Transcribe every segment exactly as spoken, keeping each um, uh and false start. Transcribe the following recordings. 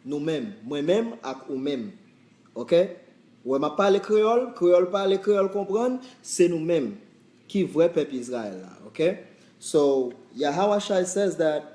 nou menm, mwen menm ak ou menm. Ok? Wè, m ap pale kreyòl, kreyòl pale, kreyòl konprann, se nou menm ki vrè pèp Izrayèl la. Ok? So, Yahawashai says that,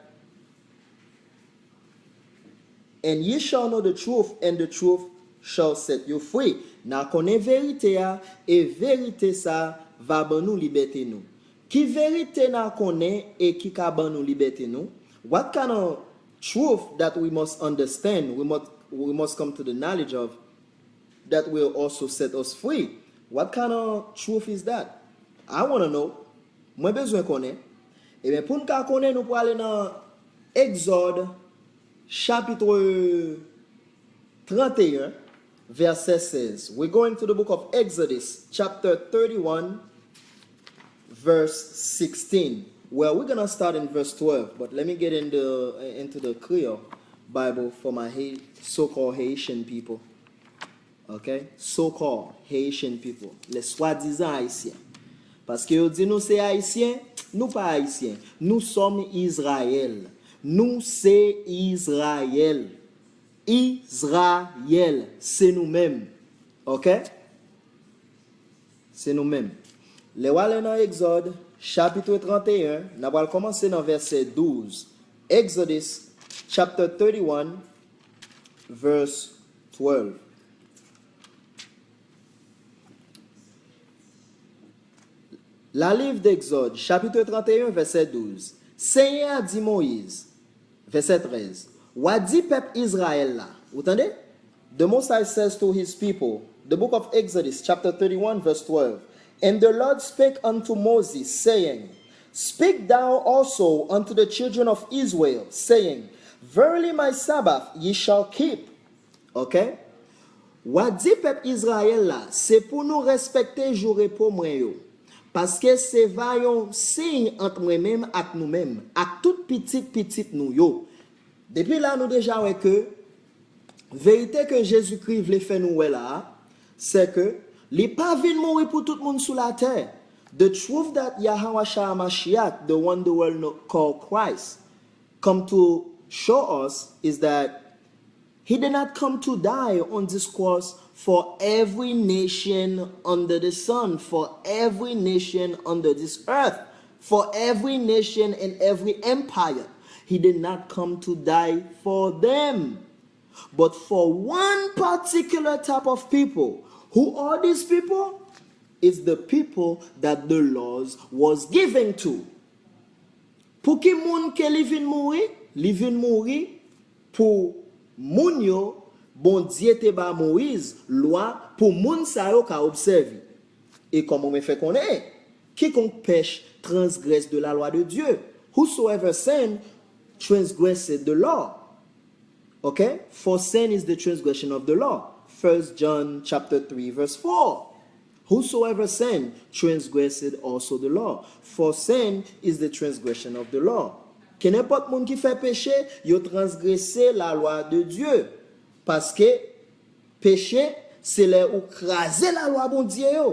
"And ye shall know the truth, and the truth shall set you free." N a konnen verite a, e verite sa va ban nou libète nou. Ki verite n a konnen e ki ka ban nou libète nou? What kind of truth that we must understand, we must, we must come to the knowledge of, that will also set us free? What kind of truth is that? I wanna know. Mwen bezwen konnen. Ebyen, pou n ka konnen, nou prale nan Egzòd, chapit trant e en, vèsè sèz. We're going to the book of Exodus, chapter thirty-one, verse sixteen. Well, we're gonna start in verse twelve, but let me get in the, into the Creole Bible for my Hai-, so-called Haitian people. Ok? So-called Haitian people. Les swadizan Ayisyen. Paske yo di nou se Ayisyen, nou pa Ayisyen. Nous sommes Israël. Nou se Izrayèl. Izrayèl, se nou menm. Ok? Se nou menm. Lè w ale nan Egzòd, chapit trant e en, n a pral kòmanse nan vèsè douz. Exodus, chapter thirty-one, verse twelve. La liv d'Exode, chapitre trente et un, verset douze. Senyè a di Moyiz, vèsè trèz, w a di pèp Izrayèl la, ou tande? The Most High says to his people, the book of Exodus, chapter thirty-one, verse twelve. And the Lord spake unto Moses, saying, Speak thou also unto the children of Israel, saying, Verily my Sabbath ye shall keep. Ok? W a di pèp Izrayèl la, se pou nou respekte jou repo mwen yo, paske se va yon siy ant mwen menm ak nou menm, ak tout pitit pitit nou yo. Depi la, nou deja wè ke verite ke Jezikri vle fè nou wè la a, se ke li pa vin mouri pou tout moun sou latè. The truth that Yahawashai Mashiach, the one the world know, call Christ, come to show us is that he did not come to die on this cross for every nation under the sun, for every nation under this earth, for every nation and every empire. He did not come to die for them, but for one particular type of people. Who are these people? It's the people that the laws was given to. Pou ki moun ke li vin mouri? Li vin mouri pou moun yo Bondye te ba Moyiz lwa pou moun sa yo ka obsève. E kòman mwen fè konnen? Quiconque pèche transgresse de la loi de Dieu. Whosoever sin transgresseth the law. Okay? For sin is the transgression of the law. First John chapter three, verse four. Whosoever sin transgresseth also the law. For sin is the transgression of the law. Ke nenpòt moun ki fè peche, yo transgrese lalwa de Dye. Paske peche, se lè ou kraze lalwa Bondye yo.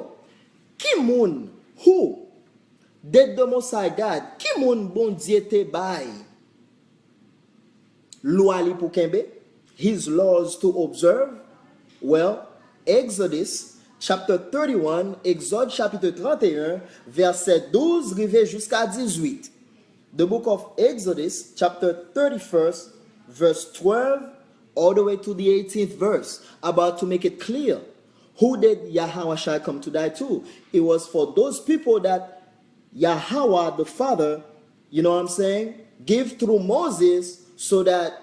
Ki moun, who, did the Most High God, ki moun Bondye te bay lwa li pou kenbe, his laws to observe? Well, Exodus chapter thirty-one, Egzòd chapit trant e en, vèsè douz rive jiska dizuit. The book of Exodus chapter thirty-first, verse twelve, all the way to the eighteenth verse, about to make it clear. Who did Yahawashai come to die to? It was for those people that Yahawah the Father, you know what I'm saying, give through Moses so that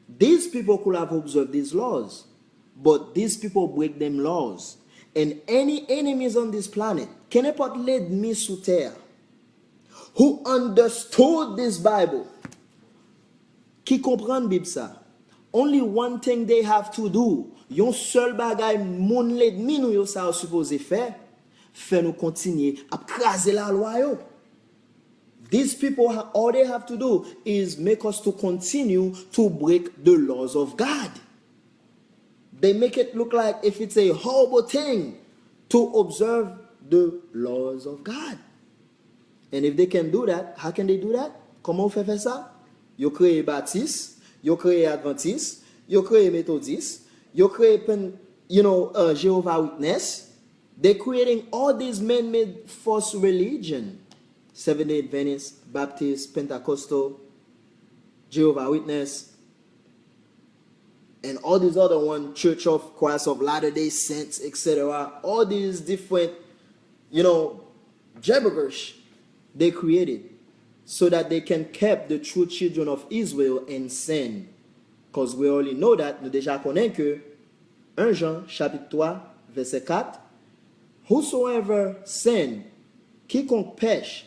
these people could have observed these laws. But these people break them laws. And any enemies on this planet, ke nenpòt lènmi sou tè a, who understood this Bible, ki konprann Bib sa. Only one thing they have to do, yon sèl bagay moun lènmi nou yo sa yo sipoze fè, fè nou kontinye ap kraze lalwa yo. These people, ha- all they have to do is make us to continue to break the laws of God. They make it look like if it's a horrible thing to observe the laws of God. And if they can do that, how can they do that? Kòman yo fè fè sa? Yo kreye batis, yo kreye advantis, Yo kreye Metodis, yo kreye pen, you know, uh, Jehovah Witness. They creating all these man-made false religion. Seventh Day Adventist, Baptist, Pentecostal, Jehovah Witness, and all these other one, Church of Christ of Latter-day Saints, et cetera. All these different, you know, gibberish they created so that they can keep the true children of Israel in sin. Because we already know that, nou deja konnen ke en Jan chapit twa vèsè kat, whosoever sin, kikonk pèch,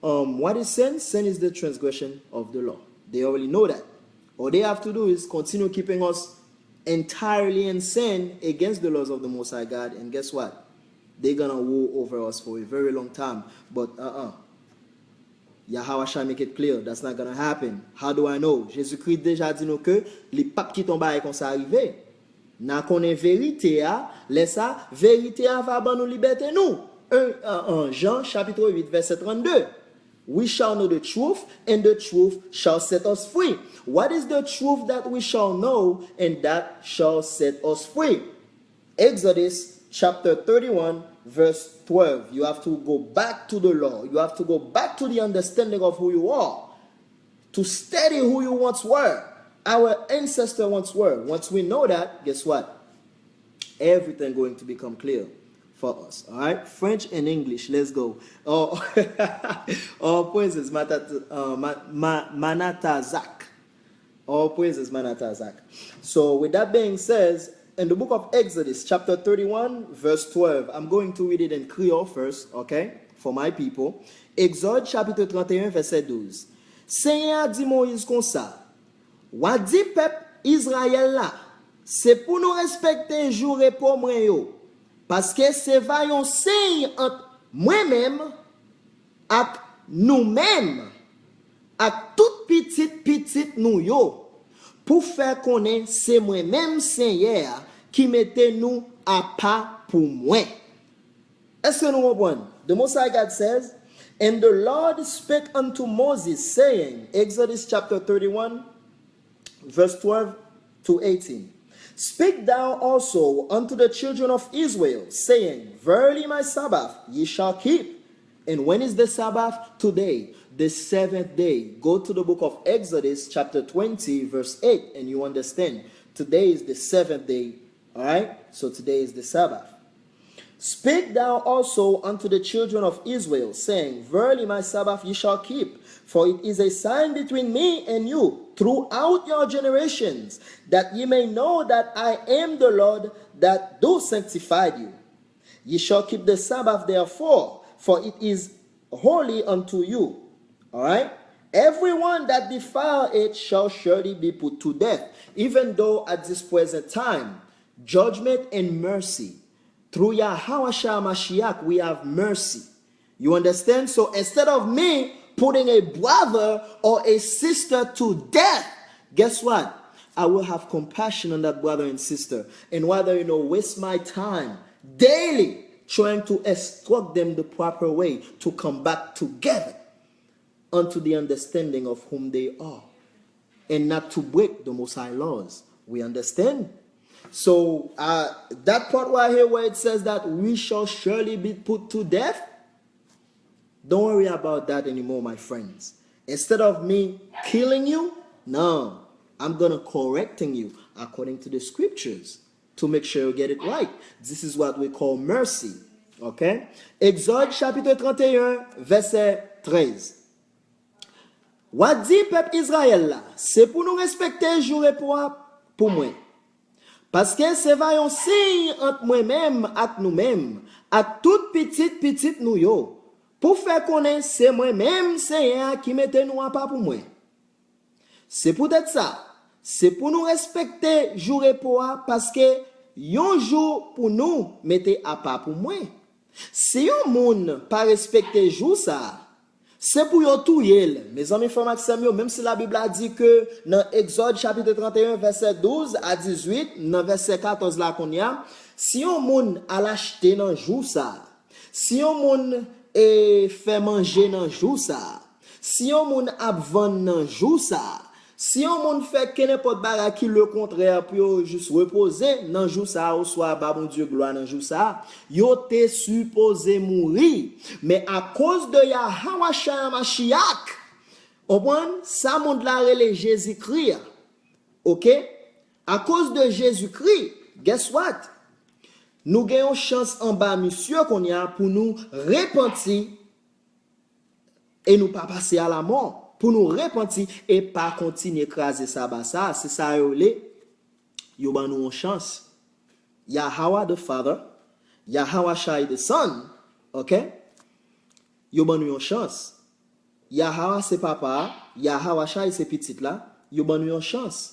um, what is sin? Sin is the transgression of the law. They already know that. All they have to do is continue keeping us entirely in sin against the laws of the Most High God. And guess what? They're gonna rule over us for a very long time. But uh-uh. Yahawashai make it clear that's not gonna happen. How do I know? Jezikri deja di nou ke li p ap kite yon bagay konsa rive. N a konnen verite a, lè sa, verite a va ban nou libète nou. En, en, en Jan chapit uit vèsè trannde. We shall know the truth, and the truth shall set us free. What is the truth that we shall know and that shall set us free? Exodus chapter thirty-one, verse twelve. You have to go back to the law. You have to go back to the understanding of who you are, to study who you once were. Our ancestor once were. Once we know that, guess what? Everything going to become clear for us. All right? French and English. Let's go. Oh, oh, praises, Matata, uh, Ma- Ma- Manatazak. All praises, Manatazak. So, with that being said, in the book of Exodus, chapter thirty-one, verse twelve, I'm going to read it in Creole first, okay, for my people. Egzòd, chapit trannteyen, vèsè douz. Senyè a di Moyiz konsa, w a di pèp Izrayèl la, se pou nou respekte jou repo mwen yo, paske se va yon siy ant mwen menm ak nou menm, ak tout pitit pitit nou yo, pou fè konnen se mwen menm Senyè a ki mete nou apa pou mwen. Èske nou konprann? The Most High God says, and the Lord spake unto Moses, saying, Exodus chapter thirty-one, verse twelve to eighteen. Speak thou also unto the children of Israel, saying, Verily my Sabbath ye shall keep. And when is the Sabbath? Today, the seventh day. Go to the book of Exodus, chapter twenty, verse eight, and you understand. Today is the seventh day. All right? So today is the Sabbath. Speak thou also unto the children of Israel, saying, Verily my Sabbath ye shall keep, for it is a sign between me and you throughout your generations, that ye may know that I am the Lord that do sanctify you. Ye shall keep the Sabbath therefore, for it is holy unto you. All right? Everyone that defile it shall surely be put to death, even though at this present time, judgment and mercy. Through Yahawashai Mashiach, we have mercy. You understand? So instead of me putting a brother or a sister to death, guess what? I will have compassion on that brother and sister. And rather, you know, waste my time daily trying to instruct them the proper way to come back together unto the understanding of whom they are, and not to break the Most High laws. We understand? So, uh, that part right here where it says that we shall surely be put to death, don't worry about that anymore, my friends. Instead of me killing you, no, I'm gonna correcting you according to the scriptures to make sure you get it right. This is what we call mercy. Okay? Egzòd chapit trannteyen, vèsè trèz. W a di pèp Izrayèl la, se pou nou respekte jou repo a pou mwen. Paske se va yon siy ant mwen menm ak nou menm, ak tout pitit pitit nou yo, pou fè konnen se mwen menm Senyè a ki mete nou apa pou mwen. Se poutèt sa, se pou nou respekte jou repo a, paske yon jou pou nou mete apa pou mwen. Si yon moun pa respekte jou sa a, se pou yo touye l. Mezanmi, frè m ak sè m yo, menm si Labib la di ke nan Egzòd chapit trannteyen, vèsè douz a dizwit, nan vèsè katòz la kounye a, si yon moun al achte nan jou sa a, si yon moun, e, fè manje nan jou sa a, si yon moun ap vann nan jou sa a, Si yon moun fè kenenpòt bagay ki lekontrè pou yo jis repoze nan jou sa a, oswa ba Bondye glwa nan jou sa a, yo te sipoze mouri. Men akoz de Yahawashai Mashiach, konprann? Sa mond la rele Jezikri a. Oke? Akoz de Jezikri, guess what? Nou gen yon chans anba misye kounye a pou nou repanti e nou pa pase a lamò, pou nou repanti e pa kontinye kraze saba sa a. Se sa yo rele, yo ban nou yon chans. Yahawah the Father, Yahawashai the Son, oke? Yo ban nou yon chans. Yahawah se papa a, Yahawashai se pitit la, yo ban nou yon chans.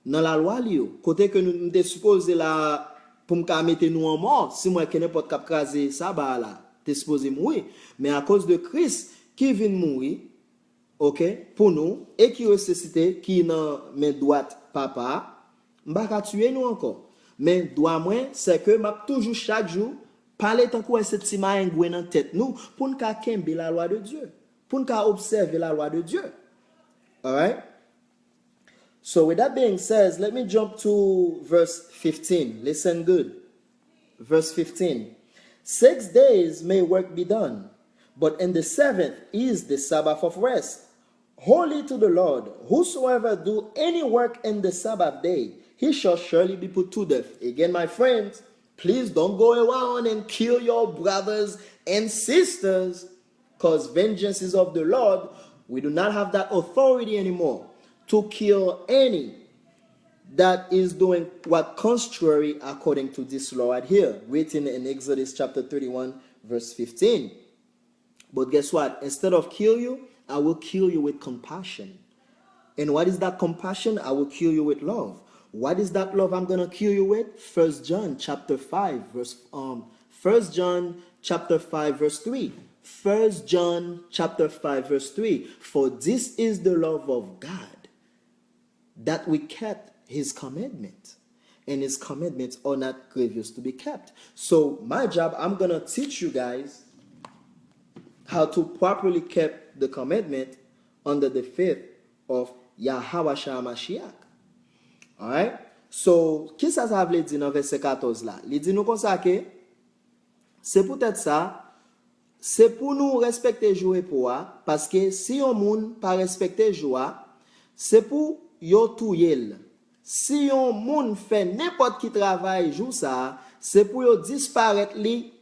Nan lalwa li yo, kote ke nou, nou te sipoze la pou m ka mete nou anmò, si m wè kenenpòt k ap kraze saba a la, te sipoze mouri. Men akoz de Kris ki vin mouri, oke, pou nou, e ki resisite, ki nan men dwat Papa a, m pa ka tiye nou ankò. Men dwa mwen, se ke m ap toujou chak jou pale tankou wè se ti mayengwen nan tèt nou, pou n ka kenbe lalwa de Dye, pou n ka obsève lalwa de Dye. Alright? So, with that being said, let me jump to verse fifteen. Listen good. Verse fifteen. Six days may work be done, but in the seventh is the Sabbath of rest, holy to the Lord. Whosoever do any work in the Sabbath day, he shall surely be put to death. Again, my friends, please don't go around and kill your brothers and sisters, because vengeance is of the Lord. We do not have that authority anymore to kill any that is doing what contrary according to this law right here, written in Exodus chapter thirty-one, verse fifteen. But guess what? Instead of kill you, I will kill you with compassion. And what is that compassion? I will kill you with love. What is that love I'm gonna kill you with? First John chapter five, verse um First John chapter five, verse three. First John chapter five, verse three. For this is the love of God, that we kept his commandment, and his commandments are not grievous to be kept. So my job, I'm gonna teach you guys how to properly keep the commandment under the faith of Yahawashai Mashiach. Alright? So, kisa sa vle di nan vèsè katòz la? Li di nou konsa ke se poutèt sa, se pou nou respekte jou repo a, paske si yon moun pa respekte jou a, se pou yo touye l. Si yon moun fè nenpòt ki travay jou sa a, se pou yo disparèt li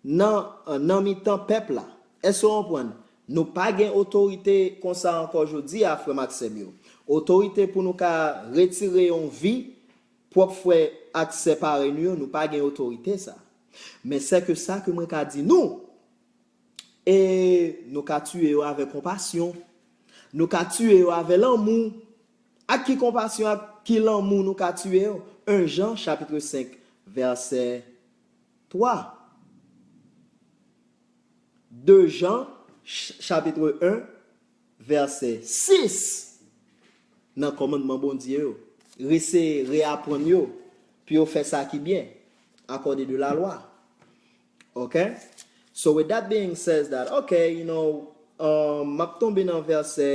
nan, nan mitan pèp la. Èske w konprann? Nou pa gen otorite konsa ankò jodi a, frè m ak sè m yo. Otorite pou nou ka retire yon vi pwòp frè ak sè parèy nou yo, nou pa gen otorite sa. Men sèke sa ke mwen ka di nou, e nou ka tiye yo avè konpasyon. Nou ka tiye yo avè lanmou. Ak ki konpasyon, ak ki lanmou nou ka tiye yo? Un Jean chapitre cinq, vèsè twa. Deux Jean, ch-, chapitre un, vèsè sis. Nan kòmandman Bondye yo. Rese reyaprann yo pou yo fè sa ki byen, according to la loi. Ok? So with that being said that, ok, you know, um, m ap tonbe nan vèsè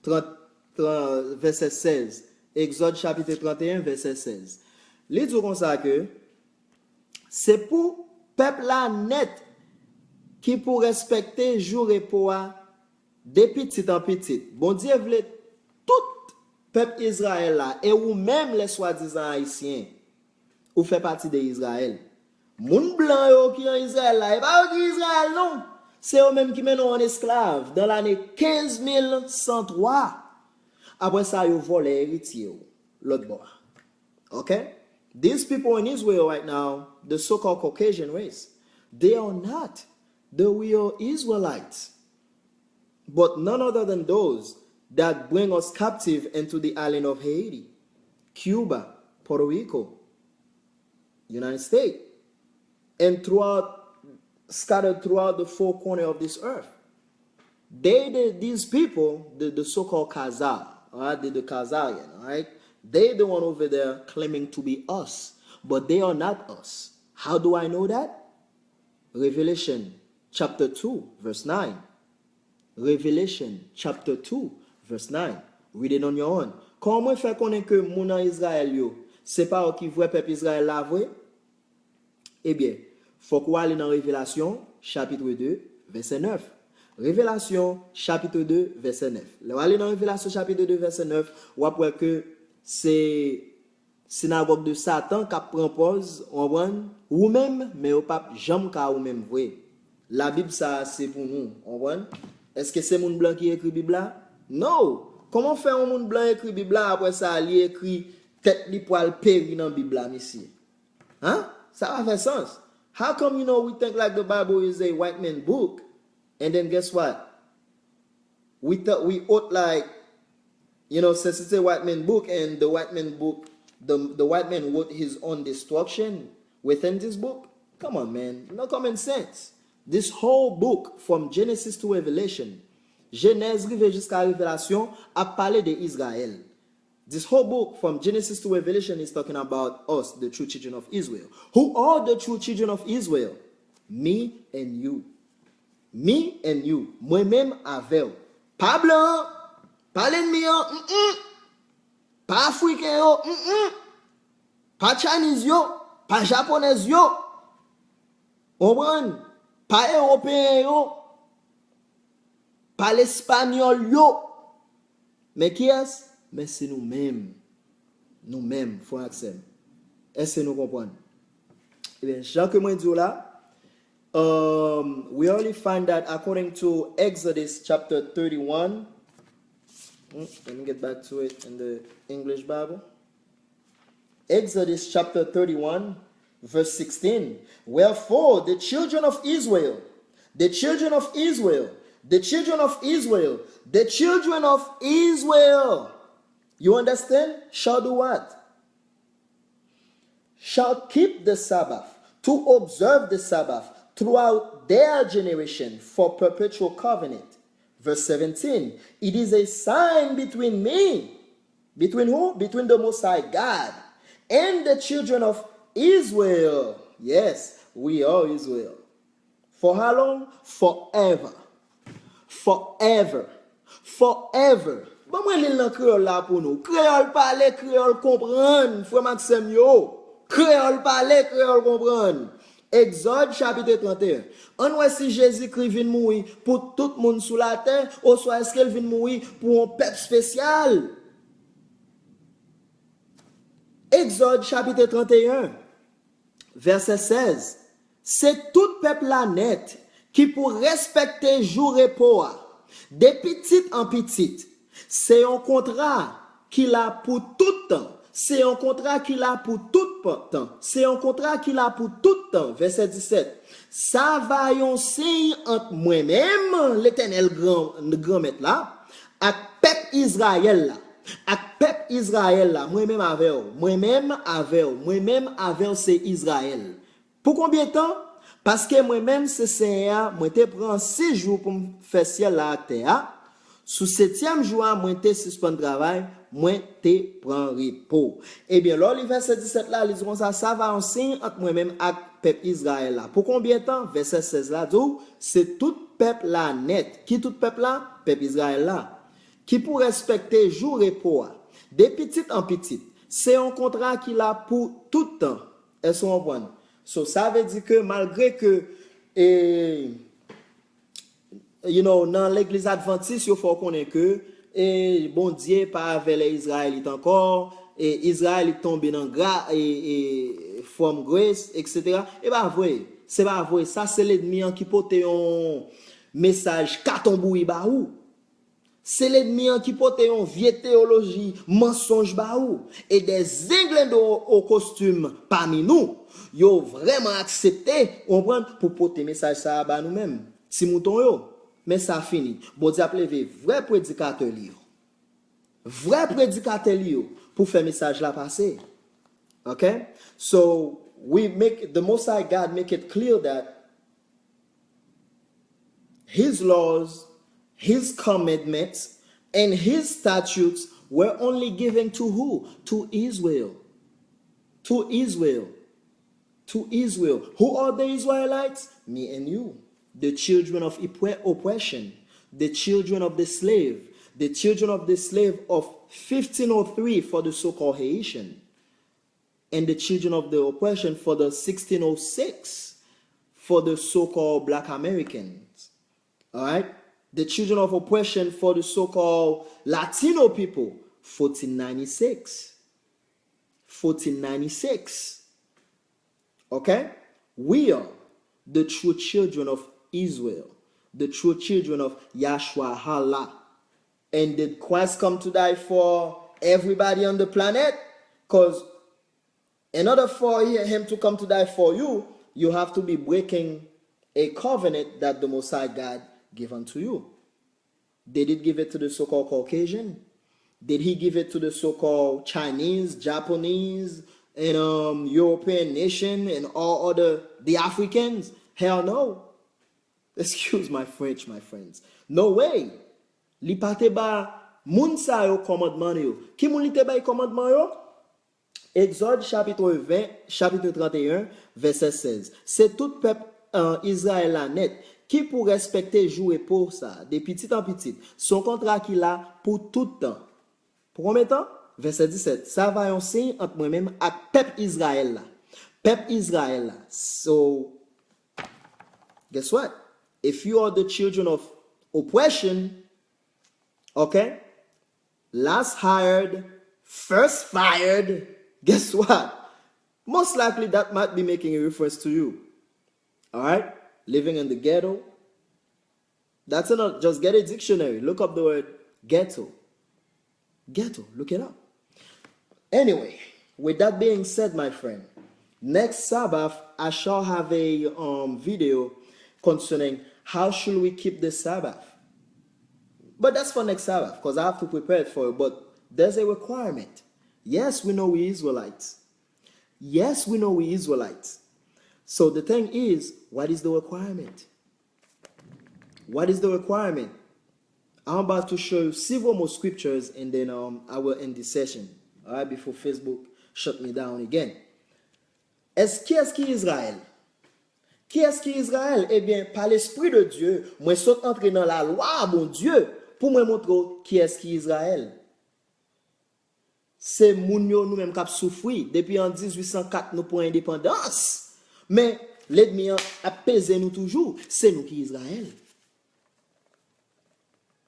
trant, trant, vèsè sèz. Egzòd chapitre trant e en, vèsè sèz. Li di w konsa ke se pou pèp la nèt ki pou respekte jou repo a de pitit an pitit. Bondye vle tout pèp Izrayèl la, e ou menm, lè swadizan ayisyen, ou fè pati de Izrayèl. Moun blan yo ki an Izrayèl la, e pa yo ki Izrayèl non. Se yo menm ki mennen w an esklav dans l'année quinze mille cent trois. Apre sa, yo vòlè eritye yo lòt bò a. Ok? These people in Israel right now, the so-called Caucasian race, they are not the real Israelites, but none other than those that bring us captive into the island of Haiti, Cuba, Puerto Rico, United States, and throughout, scattered throughout the four corner of this earth. They, the, these people, the, the so-called Khazar, all right, the, the Khazarian, all right, they the one over there claiming to be us, but they are not us. How do I know that? Revelation chapter two, verse nine. Revelation chapter two, Verse nine. Read it on your own. Kòman mwen fè konnen ke moun an Izrayèl yo, se pa yo ki vrè pèp Izrayèl la vre? Ebyen, fòk ou ale nan Revelasyon, chapit de, vèsè nèf. Revelasyon, chapit de, vèsè nèf. Lè w ale nan Revelasyon, chapit de, vèsè nèf, w ap wè ke se sinagòg de Satan k ap pran pòz, w konprann, ou menm, men yo p ap janm ka ou menm vre. Labib sa a se pou nou, w konprann? Èske se moun blan ki ekri Bib la? No! Kòman fè yon moun blan ekri Bib la, apre sa, li ekri tèt li pral peri nan Bib la, mesye? Hein? Sa pa fè sans. How come, you know, we think like the Bible is a white man book, and then guess what? We th- we ought like, you know, since it's a white man book and the white man book, the the white man wrote his own destruction within this book. Come on, man, no common sense. This whole book from Genesis to Revelation, Genèse rive jiska Revelasyon, ap pale de Izrayèl. This whole book, from Genesis to Revelation, is talking about us, the true children of Israel. Who are the true children of Israel? Me and you. Me and you. Mwen menm avè w. Pa blan an, pa lènmi an, mm, mm. Pa Afriken yo, mm, mm. Pa Chinese yo, pa Japonèz yo. Konprann? Pa Ewopeyen yo, pa Lespanyòl yo. Men kiyès? Men se nou menm. Nou menm, frè ak sè m. Èske nou konprann? Ebyen, jan ke mwen di w la, um, we only find that according to Exodus chapter thirty-one. Hmm, let me get back to it in the English Bible. Exodus chapter thirty-one, verse sixteen. Wherefore, the children of Israel, the children of Israel, the children of Israel, the children of Israel, you understand? Shall do what? Shall keep the Sabbath, to observe the Sabbath throughout their generation for perpetual covenant. Verse seventeen. It is a sign between me, between who? Between the Most High God and the children of Israel. Yes, we are Israel. For how long? Forever. Forever. Forever. Ban mwen li l nan kreyòl la pou nou. Kreyòl pale, kreyòl konprann, frè m ak sè m yo. Kreyòl pale, kreyòl konprann. Egzòd, chapit trannteyen. Ann wè si Jezikri vin mouri pou tout moun sou latè, oswa èske l vin mouri pou yon pèp espesyal. Egzòd, chapit trannteyen, vèsè sèz. Se tout pèp la nèt ki pou respekte jou repo a, de pitit an pitit. Se yon kontra ki la pou tout tan. Se yon kontra ki la pou tout pan- tan. Se yon kontra ki la pou tout tan. Vèsè disèt. Sa va yon siy ant mwen menm, Letènèl gran, Granmèt la, ak pèp Izrayèl la. Ak pèp Izrayèl la, mwen menm avè w, mwen menm avè w, mwen menm avè w se Izrayèl. Pou konbyen tan? Paske mwen menm se Senyè a, mwen te pran sis jou pou m fè syèl la ak tè a. Sou setyèm jou a, mwen te sispann travay, mwen te pran repo. Ebyen, lè w li vèsè disèt la, li di konsa, sa va yon siy ant mwen menm ak pèp Izrayèl la. Pou konbyen tan? Vèsè sèz la di w, se tout pèp la nèt. Ki tout pèp la? Pèp Izrayèl la. Ki pou respekte jou repo a, de pitit an pitit. Se yon kontra ki la pou tout tan. Èske w konprann? So, sa vle di ke malgre ke, e, you know, nan legliz advantis, yo fè w konnen ke, e, Bondye pa avè lè Izrayelit ankò, e, Izrayelit tonbe nan gra, e, e, from grace, et cetera. E pa vre. Se pa vre. Sa se lènmi an ki pote yon mesaj katonbouyi ba ou. Se lènmi an ki pote yon vye teyoloji mansonj ba ou, e des ingrandons au costume parmi nous. Yo vrèman aksepte, w konprann, pou pote mesaj sa a ba nou menm, ti mouton yo. Men sa fini. Bondye ap leve vrè predikatè li yo. Vrè predikatè li yo pou fè mesaj la pase. Okay? So, we make, the Most High God make it clear that His laws, his commandments, and his statutes were only given to who? To Israel. To Israel. To Israel. Who are the Israelites? Me and you. The children of oppre- oppression, the children of the slave, The children of the slave of fifteen oh three for the so-called Haitian, and the children of the oppression for the sixteen oh six for the so-called Black Americans. All right? The children of oppression for the so-called Latino people, fourteen ninety-six. fourteen ninety-six. Okay? We are the true children of Israel, the true children of Yahshua Allah. And did Christ come to die for everybody on the planet? Because in order for him to come to die for you, you have to be breaking a covenant that the Most High God give unto you. Did he give it to the so-called Caucasian? Did he give it to the so-called Chinese, Japanese, and um, European nation and all other the Africans? Hell no. Excuse my French, my friends. No way. Li pa te ba moun sa yo kòmandman yo. Ki moun li te bay kòmandman yo? Egzòd chapit ven, chapit trannteyen, vèsè sèz. Se tout pèp an Izrayèl la nèt ki pou respekte jou repo sa a, de pitit an pitit. Se yon kontra ki la pou tout tan. Pou konbyen tan? Vèsè disèt. Sa va yon siy ant mwen menm ak pèp Izrayèl la. Pèp Izrayèl la. So, guess what? If you are the children of oppression, okay? Last hired, first fired. Guess what? Most likely that might be making a reference to you. All right? Living in the ghetto. That's enough. Just get a dictionary. Look up the word ghetto. Ghetto. Look it up. Anyway, with that being said, my friend, next Sabbath I shall have a um, video concerning how should we keep the Sabbath. But that's for next Sabbath because I have to prepare it for it. But there's a requirement. Yes, we know we Israelites. Yes, we know we Israelites. So the thing is, what is the requirement? What is the requirement? I'm about to show you several more scriptures and then um, I will end this session. All right, before Facebook shut me down again. Est-ce qui est-ce qui Israël? Kiyès ki Izrayèl? Ebyen, pa Lespri de Dye, mwen sot antre nan lalwa a Bondye pou mwen montre w kiyès ki Izrayèl. Se moun yo nou menm k ap soufri. Depi an dizuit san kat nou pran endepandans. Men, lènmi an ap peze nou toujou. Se nou ki Izrayèl.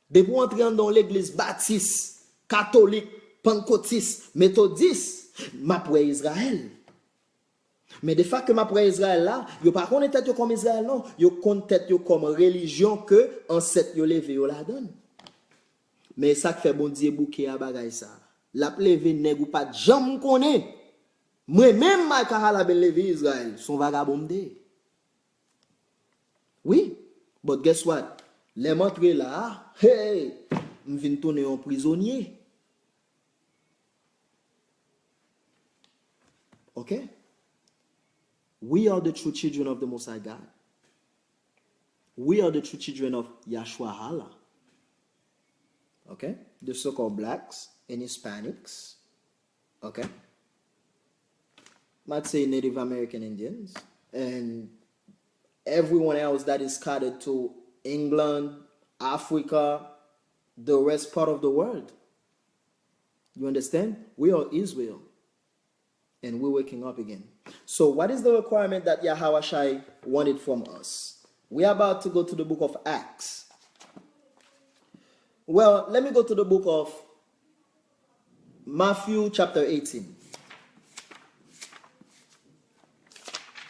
Depi w antre anndan yon legliz batis, katolik, pannkotis, metodis, m ap wè Izrayèl. Men de fak ke m ap wè Izrayèl la, yo pa konnen tèt yo kòm Izrayèl non, yo konn tèt yo kòm relijyon ke ansèt yo leve yo ladan l. Men e sa k fè Bondye bouke a bagay sa. L ap leve nèg ou pa t janm konnen. Mwen menm Micah Alabin leve Izrayèl, se yon vagabon m te ye. Wi, but guess what? Lè m antre la a, hey, m vin tounen yon prizonye. Okay? We are the true children of the Most High God. We are the true children of Yahshua Allah. Okay? The so-called blacks and Hispanics. Okay? Might say Native American Indians and everyone else that is scattered to England, Africa, the rest part of the world. You understand? We are Israel. And we're waking up again. So, what is the requirement that Yahawashai wanted from us? We're about to go to the book of Acts. Well, let me go to the book of Matthew chapter eighteen.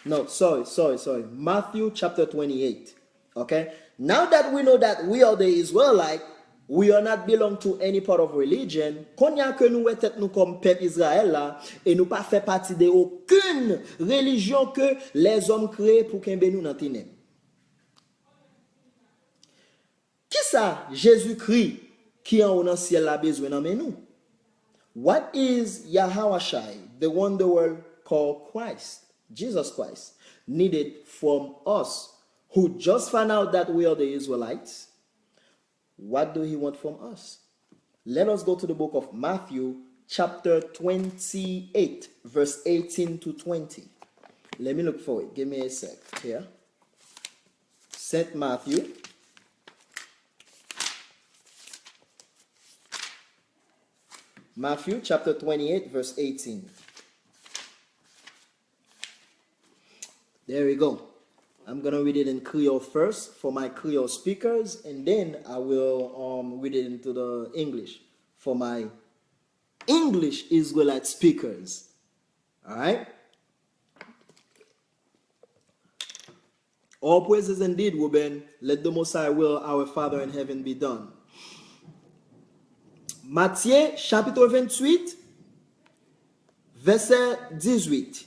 No, sorry, sorry, sorry. Matthew chapter twenty-eight. Okay? Now that we know that we are the Israelite, we are not belong to any part of religion. Kounye a ke nou wè tèt nou kòm pèp Izrayèl la, e nou pa fè pati de okenn relijyon ke lèzòm kreye pou kenbe nou nan tenèb. Kisa Jezikri ki anwo nan syèl la bezwen nan men nou? What is Yahawashai, the one the world call Christ, Jesus Christ, needed from us who just found out that we are the Israelites? What do he want from us? Let us go to the book of Matthew, chapter twenty-eight, verse eighteen to twenty. Let me look for it. Give me a sec here. Saint Matthew, Matthew chapter twenty-eight, verse eighteen. There we go. I'm going to read it in Creole first for my Creole speakers, and then I will um, read it into the English for my English Israelite speakers. All right? All praises indeed, Ruben. Let the Most High will, our Father in heaven, be done. Matye, chapit venntuit, vèsè dizuit.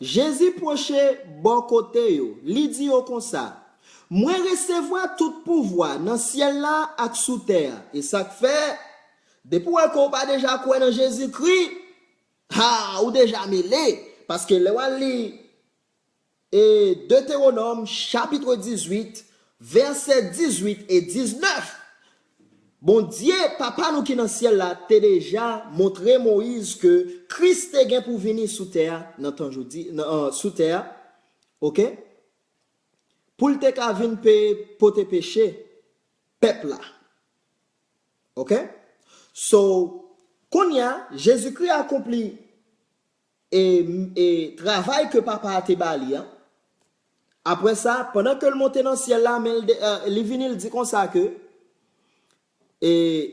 Jezi pwoche bò kote yo, li di yo konsa, mwen resevwa tout pouvwa nan syèl la ak sou tè a. E sa k fè, depi w wè ke w pa deja kwè nan Jezikri, ha, ou deja mele. Paske lè w al li e Detewonòm chapit dizuit, vèsè dizuit e diznèf, Bondye, Papa nou ki nan syèl la, te deja montre Moyiz ke Kris te gen pou vini sou tè a nan tan jodi, nan, euh, sou tè a, oke? Pou l te ka vin peye, pote peche pèp la. Oke? So, kounye a, Jezikri akonpli e, e travay ke Papa a te ba li an. Apre sa, pandan ke l monte nan syèl la, men l de- eh, li vini, l di konsa ke, e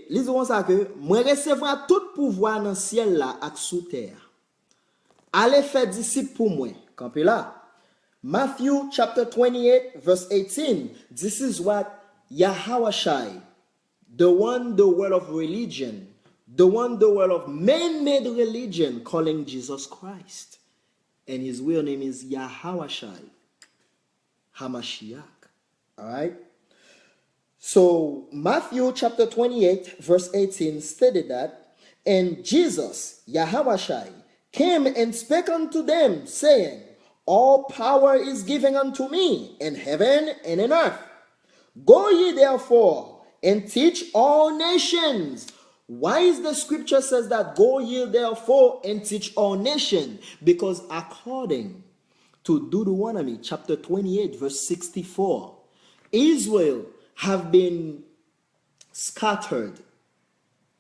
li di konsa ke, mwen resevwa tout pouvwa nan syèl la ak sou tè a. Ale fè disip pou mwen. Kanpe la. Matthew chapter twenty-eight, verse eighteen. This is what Yahawashai, the one the world of religion, the one the world of man-made religion calling Jesus Christ. And his real name is Yahawashai Hamashiach. All right? So Matthew chapter twenty-eight, verse eighteen stated that, and Jesus, Yahawashai, came and spake unto them, saying, all power is given unto me in heaven and in earth. Go ye therefore and teach all nations. Why is the scripture says that go ye therefore and teach all nations? Because according to Deuteronomy chapter twenty-eight, verse sixty-four, Israel have been scattered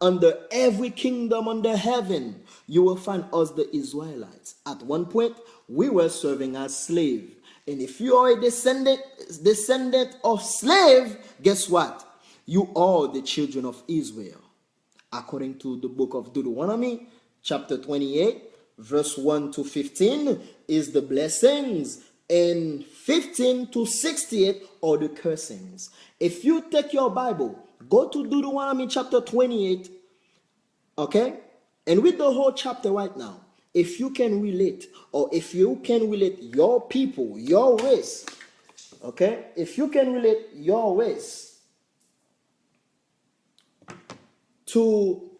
under every kingdom under heaven. You will find us, the Israelites. At one point, we were serving as slave. And if you are a descendant, descendant of slave, guess what? You are the children of Israel. According to the book of Deuteronomy, chapter twenty-eight, verse one to fifteen is the blessings, and fifteen to sixty-eight are the cursings. If you take your Bible, go to Deuteronomy chapter twenty-eight, okay? And read the whole chapter right now. If you can relate, or if you can relate your people, your race, okay? If you can relate your race to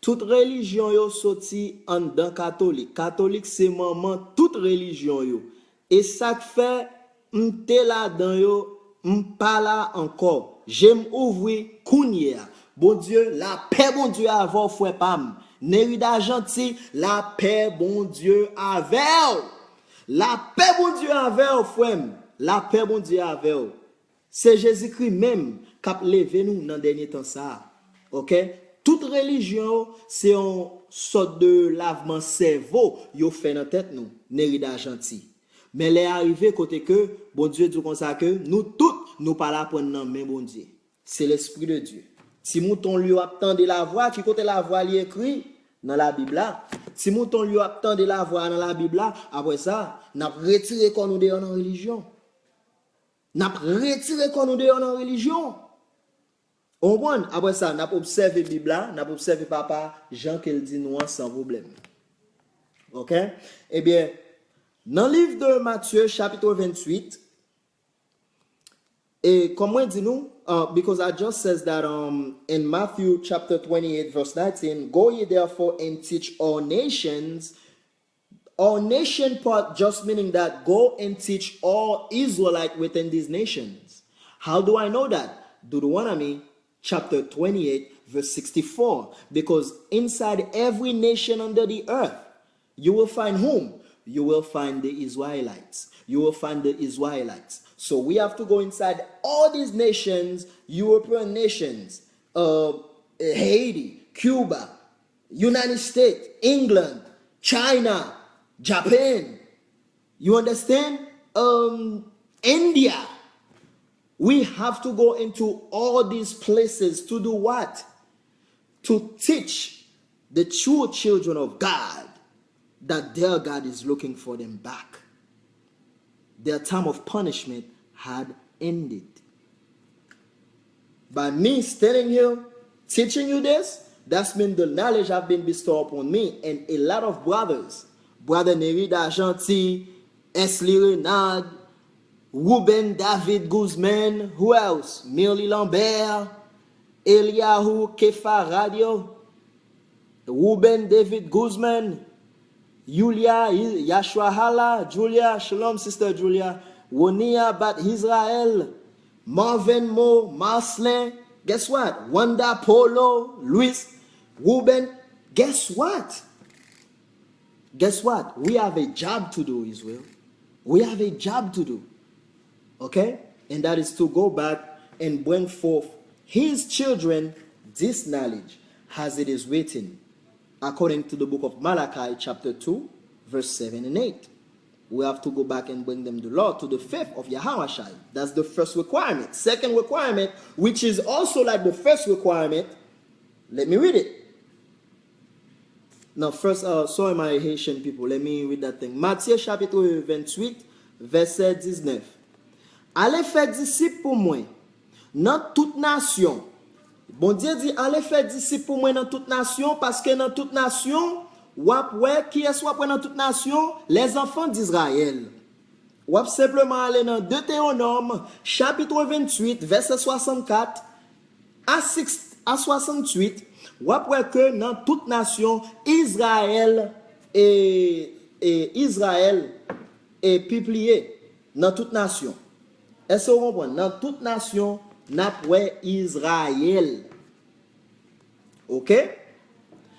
tout relijyon yo soti anndan katolik. Katolik se manman tout relijyon yo. E sa k fè m te ladan yo, m pa la ankò. Je m ouvri kounye a. Bondye, lapè Bondye avè w, frè pa m. Nerida Janti, lapè Bondye avè w. Lapè Bondye avè w, frè m. Lapè Bondye avè w. Se Jezikri menm k ap leve nou nan dènye tan sa a. Oke? Tout relijyon yo, se yon sòt de lavman sèvo yo fè nan tèt nou, Nerida Janti. Men lè a rive kote ke Bondye di w konsa ke nou tout, nou pral aprann nan men Bondye. Se Lespri de Dye. Ti mouton l yo ap tande lavwa, ki kote lavwa li ekri? Nan Labib la. Ti mouton l yo ap tande lavwa nan Labib la, apre sa, n ap retire kò nou deyò nan relijyon. N ap retire kò nou deyò nan relijyon. Ou konprann? Apre sa, n ap obsève Bib la, n ap obsève Papa jan ke l di nou an san pwoblèm. Oke? Ebyen, nan liv de Matye, chapit venntuit, e kòm mwen di nou, uh, because I just says that um, in Matthew chapter twenty-eight, verse nineteen, go ye therefore and teach all nations, all nation part just meaning that go and teach all Israelite within these nations. How do I know that? Deuteronomy chapter twenty-eight, verse sixty-four. Because inside every nation under the earth, you will find whom? You will find the Israelites. You will find the Israelites. So we have to go inside all these nations, European nations, uh, eh, Haiti, Cuba, United States, England, China, Japan. You understand? Um, India. We have to go into all these places to do what? To teach the true children of God that their God is looking for them back. Their time of punishment had ended. By me standing here teaching you this, that's mean the knowledge have been bestowed upon me and a lot of brothers. Brother Neri Dajanti, Esli Renard, Ruben David Guzman, who else? Mirly Lambert, Eliyahu Kefa Radio, Ruben David Guzman, Yulia Yashwahala, Julia, shalom, Sister Julia, Wonia Bat Israel, Marvin Mo, Marcelin, guess what? Wanda Polo, Luis, Ruben, guess what? Guess what? We have a job to do, Israel. We have a job to do. Okay? And that is to go back and bring forth his children this knowledge, as it is written, according to the book of Malachi, chapter two, verse seven and eight. We have to go back and bring them the law to the faith of Yahawashai. That's the first requirement. Second requirement, which is also like the first requirement, let me read it. Non, first, uh, sorry, my Haitian people. Let me read that thing. Matye chapit venntuit, vèsè diznèf. Ale fè disip pou mwen nan tout nasyon. Bondye di, ale fè disip pou mwen nan tout nasyon, paske nan tout nasyon, w ap wè, kiyès w ap wè nan tout nasyon? Les enfants d'Israël. W ap senpleman ale nan Detewonòm, chapit venntuit, vèsè swasannkat a siks, a swasanntuit, w ap wè ke nan tout nasyon, Izrayèl, e, e, Izrayèl, e, pibliye nan tout nasyon. Èske w konprann? Nan tout nasyon, n ap wè Izrayèl. Oke?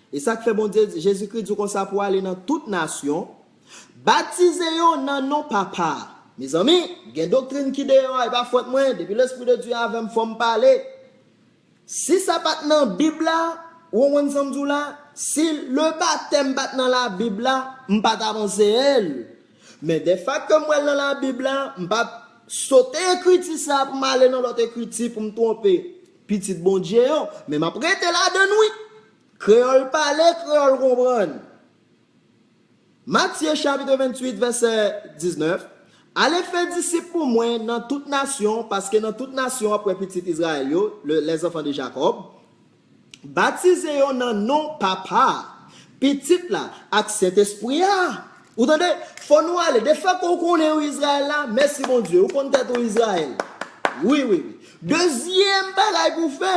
E sa k fè Bondye, Jezikri di w konsa pou w ale nan tout nasyon, batize yo nan non Papa. Mezanmi, gen doktrin ki deyò a, e pa fòt mwen, depi Lespri de Dye avè m, fò m pale. Si sa pa t nan Bib la, ou konprann sa m di w la, si le batèm pa t nan Labib la, m pa t ap anseye l. Men de fak ke m wè l nan Labib la, m p ap sote ekriti sa a pou m ale nan lòt ekriti pou m twonpe pitit Bondye yo, men m ap rete ladan l wi. Kreyòl pale, kreyòl konprann. Matye chapit venntuit, vèsè diznèf. Ale fè disip pou mwen nan tout nasyon, paske nan tout nasyon w ap wè pitit Izrayèl yo, le, les enfants de Jacob. Batize yo nan non Papa, Pitit la, ak Sentespri a. Ou tande? Fò nou ale. De fak ou konnen ou Izrayèl la, mèsi Bondye, ou konn tèt ou Izrayèl. Wi, wi, wi. Dezyèm bagay pou w fè,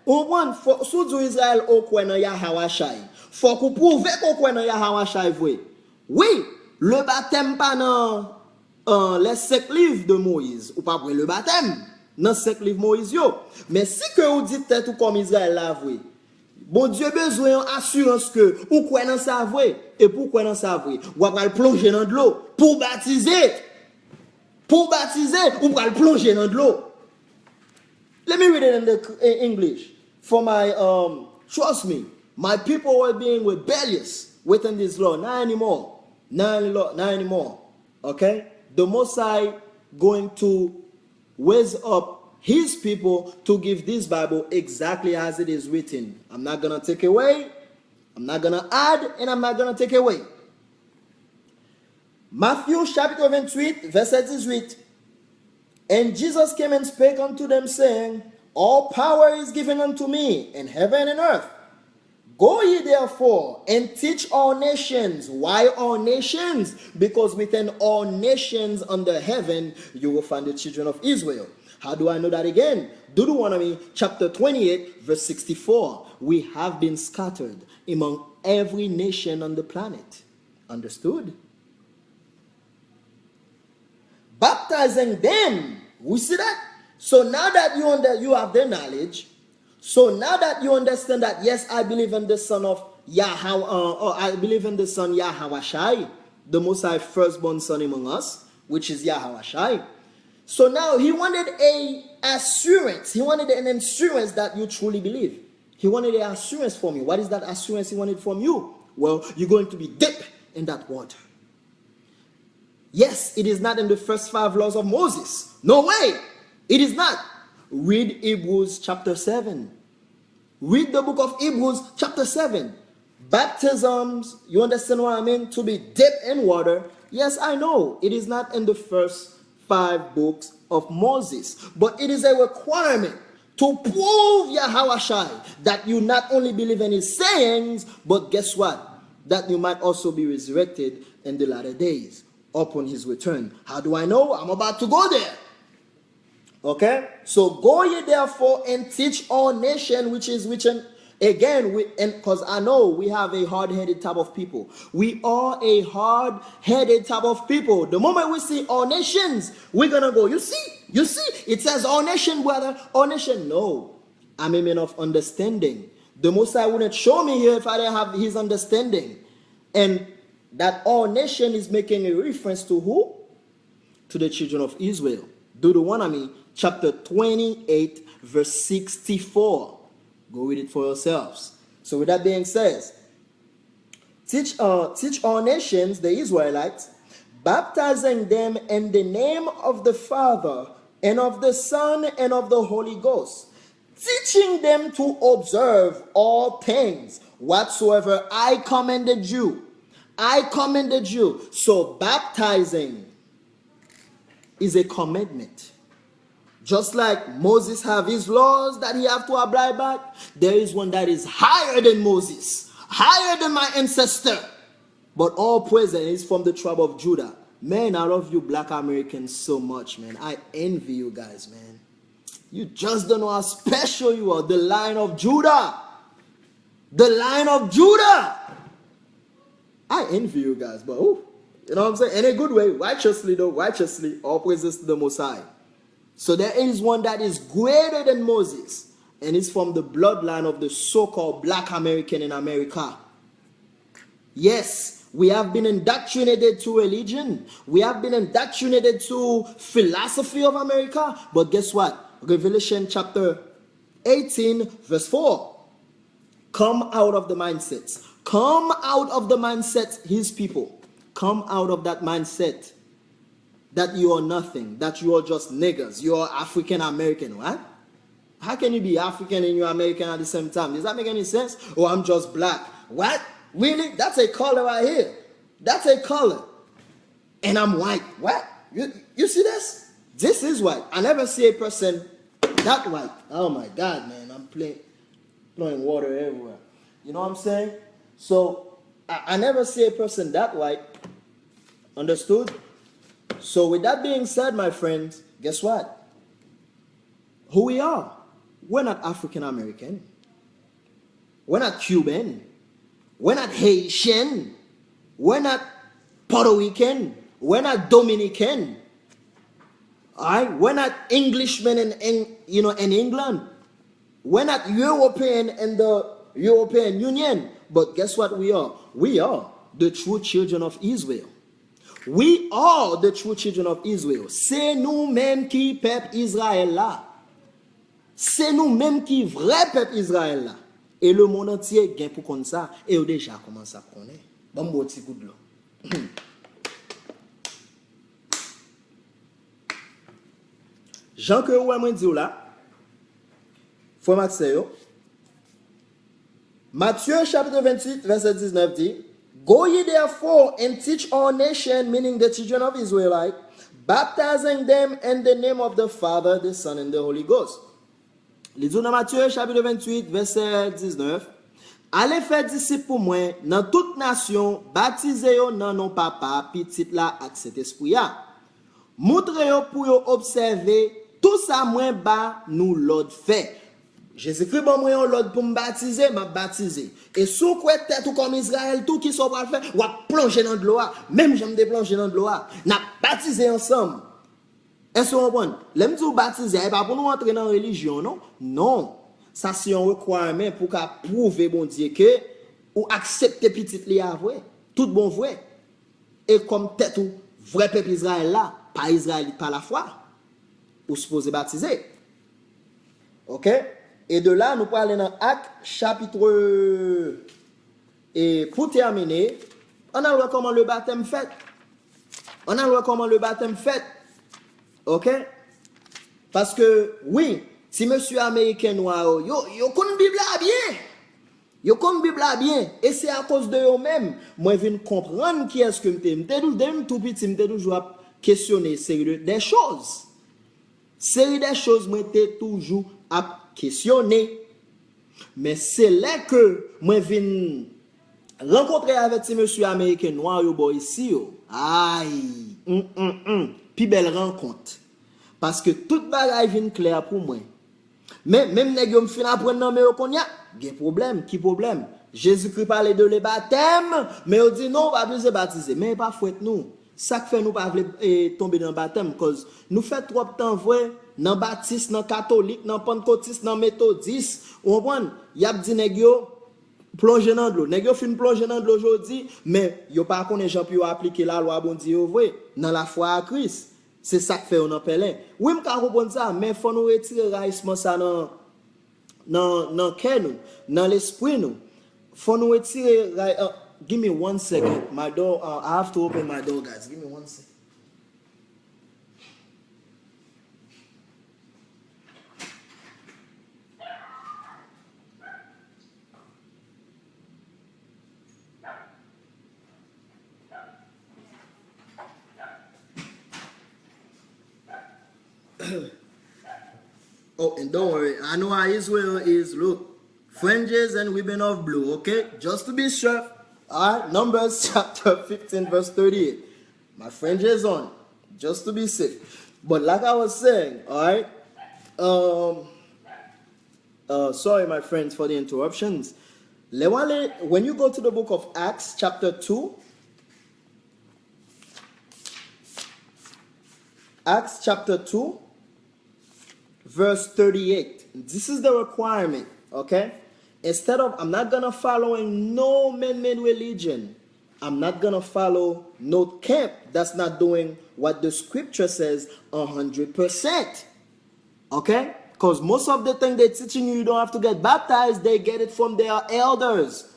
ou konprann, fò, si w di w Izrayèl, ou kwè nan Yahawashai. Fòk ou pwouve ke w kwè nan Yahawashai vre. Wi, le batèm pa nan, euh, les cinq livres de Moïse. Ou p ap wè le batèm nan senk liv Moyiz yo. Men si ke ou di tèt ou kòm Izrayèl la vre, Bondye bezwen yon asirans ke ou kwè nan sa vre. E pou w kwè nan sa vre, w ap al plonje nan dlo pou w batize. Pou w batize, ou pral plonje nan dlo. Let me read it in the in English. For my, um, trust me, my people were being rebellious within this law. Not anymore. Not any law, not anymore. Okay? The Most High going to raise up his people to give this Bible exactly as it is written. I'm not gonna take away, I'm not gonna add, and I'm not gonna take away. Matye chapit venntuit, vèsè dizuit. And Jesus came and spake unto them, saying, All power is given unto me in heaven and earth. Go ye therefore and teach all nations. Why all nations? Because within all nations under heaven, you will find the children of Israel. How do I know that again? Deuteronomy chapter twenty-eight, verse sixty-four. We have been scattered among every nation on the planet. Understood? Baptizing them. We see that? So now that you under, you have the knowledge, so now that you understand that, yes, I believe in the Son of Yahweh, uh, or I believe in the Son Yahawashai, the Most High firstborn Son among us, which is Yahawashai. So now he wanted a assurance. He wanted an assurance that you truly believe. He wanted an assurance from you. What is that assurance he wanted from you? Well, you're going to be dipped in that water. Yes, it is not in the first five laws of Moses. No way. It is not. Read Hebrews chapter seven. Read the book of Hebrews chapter seven. Baptisms, you understand what I mean? To be dipped in water. Yes, I know. It is not in the first five books of Moses. But it is a requirement to prove Yahawashai that you not only believe in his sayings, but guess what? That you might also be resurrected in the latter days upon his return. How do I know? I'm about to go there. Okay? So go ye therefore and teach all nation, which is which and again, we and because I know we have a hard-headed type of people. We are a hard-headed type of people. The moment we see all nations, we're gonna go, you see, you see, it says all nation, brother, all nation. No. I'm a man of understanding. The Most High wouldn't show me here if I didn't have his understanding. And that all nation is making a reference to who? To the children of Israel. Deuteronomy chapter twenty-eight, verse sixty-four. Go read it for yourselves. So with that being said, teach uh, teach all nations, the Israelites, baptizing them in the name of the Father and of the Son and of the Holy Ghost, teaching them to observe all things whatsoever I commanded you. I commanded you. So baptizing is a commandment. Just like Moses have his laws that he have to abide by, there is one that is higher than Moses, higher than my ancestor. But all praise and is from the tribe of Judah. Man, I love you black Americans so much, man. I envy you guys, man. You just don't know how special you are. The Lion of Judah. The Lion of Judah. I envy you guys, but ooh, you know what I'm saying? In a good way, righteously though, righteously, all praises to the Most High. So there is one that is greater than Moses, and it's from the bloodline of the so-called black American in America. Yes, we have been indoctrinated to religion. We have been indoctrinated to philosophy of America. But guess what? Revelation chapter eighteen, verse four. Come out of the mindsets. Come out of the mindset, his people. Come out of that mindset that you are nothing, that you are just niggas, you are African American. What? How can you be African and you're American at the same time? Does that make any sense? Oh, I'm just black. What? Really? That's a color right here. That's a color. And I'm white. What? You, you see this? This is white. I never see a person that white. Oh my God, man. I'm playing, blowing water everywhere. You know what I'm saying? So, I, I never see a person that white. Understood? So, with that being said, my friends, guess what? Who we are? We're not African American. We're not Cuban. We're not Haitian. We're not Puerto Rican. We're not Dominican. All right? We're not Englishmen in, in, you know, in England. We're not European in the European Union. But guess what we are? We are the true children of Israel. We are the true children of Israel. Se nou menm ki pèp Izrayèl la. Se nou menm ki vrè pèp Izrayèl la. E lemonn antye gen pou konn sa, e yo deja kòmanse ap konnen. Ban m bwè yon ti kou dlo. Jan ke ou wè mwen di w la, frè m ak sè yo, Matye chapit venntuit, vèsè diznèf di, Go ye therefore and teach all nations, meaning the children of Israelite, baptizing them in the name of the Father, the Son, and the Holy Ghost. Li di w nan Matye chapit venntuit, vèsè diznèf, Ale fè disip pou mwen nan tout nasyon, batize yo nan non Papa, Pitit la ak Sentespri a. Montre yo pou yo obsève tou sa mwen ba nou lòd fè. Jezikri ban mwen yon lòd pou m batize, m ap batize. E si w kwè tèt ou kòm Izrayèl tou, kisa w pral fè? W ap plonje nan dlo a, menm jan m te plonje nan dlo a. N ap batize ansanm. Èske w konprann? Lè m di w batize a, e pa pou nou antre nan relijyon, non. Non. Sa se yon requirement pou w ka pwouve Bondye ke ou aksepte Pitit li a vre. Tout bon vre. E kòm tèt ou vrè pèp Izrayèl la, pa Izrayelit pa lafwa, ou sipoze batize. Oke? E de la, nou prale nan Ak, chapit, e pou tèmine, ann al wè kòman le batèm fèt. Ann al wè kòman le batèm fèt. Oke? Paske, wi, ti mesye ameriken nwa yo, yo, yo konn Bib la byen. Yo konn Bib la byen. E se akoz de yo menm, mwen vin konprann kiyès ke m te. M te toujou, depi m tou piti, m te toujou ap kesyone seri de, de choz. Seri de choz mwen te toujou ap kesyone. Men se lè ke mwen vin rankontre avèk ti mesye ameriken nwa yo bò isi yo. Ay, mm, mm, mm, pi bèl rankont. Paske tout bagay vin klè pou mwen. Men, menm nèg yo m fin aprann nan men yo kounye a, gen pwoblèm. Ki pwoblèm? Jezikri pale de le batèm, men yo di non, w pa bezwen batize. Men e pa fòt nou. Sa k fè nou pa vle, e, tonbe nan batèm, cause nou fè twòp tan vre nan batis, nan katolik, nan pantkotis, nan metodis. Ou konprann? Y ap di nèg yo plonje nan dlo. Nèg yo fin plonje nan dlo jodi, men yo pa konnen jan pou yo aplike lalwa Bondye yo vre, nan lafwa a Kris. Se sa k fè yo nan pèlen. Wi, m ka konprann sa, men fò nou retire rayisman sa nan, nan, nan kè nou, nan lespri nou. Fò nou retire ray-, uh, give me one second. My door, uh, I have to open my door, guys. Give me one second. Oh, and don't worry, I know how Israel is. Look, fringes and ribbon of blue, okay? Just to be safe. All right, Numbers chapter fifteen, verse thirty-eight. My fringes on, just to be safe. But like I was saying, all right, um, uh, sorry, my friends, for the interruptions. Lè w ale, when you go to the book of Acts, chapter two, Acts chapter two, verse thirty-eight. This is the requirement, okay? Instead of, I'm not gonna following no man-made religion. I'm not gonna follow no camp that's not doing what the scripture says a hundred percent. Okay? Because most of the thing they're teaching you, you don't have to get baptized. They get it from their elders.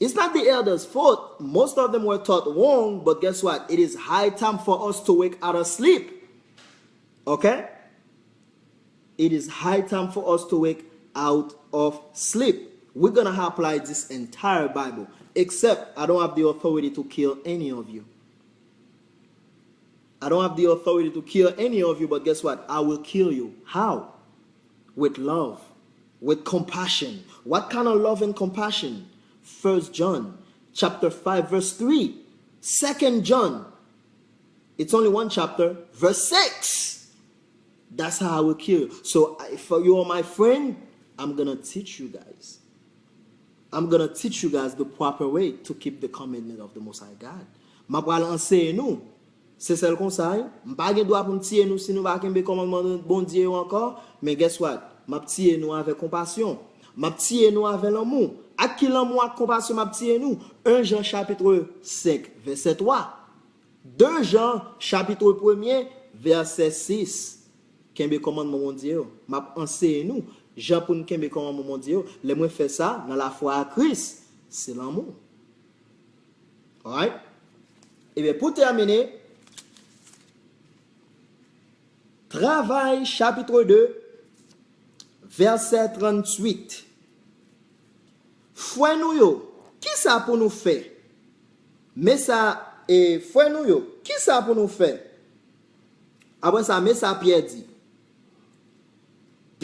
It's not the elders' fault. Most of them were taught wrong, but guess what? It is high time for us to wake out of sleep. Okay? It is high time for us to wake out of sleep. We're gonna apply this entire Bible, except I don't have the authority to kill any of you. I don't have the authority to kill any of you, but guess what? I will kill you. How? With love, with compassion. What kind of love and compassion? First John chapter five, verse three. Second John, it's only one chapter, verse six. That's how I will kill you. So, if you are my friend, I'm gonna teach you guys. I'm gonna teach you guys the proper way to keep the commandment of the Most High God. M ap pral anseye nou. Se sèl konsa, wi. M pa gen dwa pou m tiye nou si nou pa kenbe kòmandman Bondye yo ankò. Men guess what? M ap tiye nou avèk konpasyon. M ap tiye nou avèk lanmou. Ak ki lanmou ak konpasyon m ap tiye nou? Un Jan chapit senk, vèsè twa. De Jan, chapit premye, vèsè sis. Kenbe kòmandman Bondye yo. M ap anseye nou jan pou n kenbe kòmandman Bondye yo. Lè mwen fè sa, nan lafwa a Kris, se lanmou. Alright? Ebyen, pou tèmine, Travay, chapit de, vèsè tranntuit. Frè nou yo, kisa pou nou fè? Men sa, e, frè nou yo, kisa pou nou fè? Apre sa, men sa Pyè di.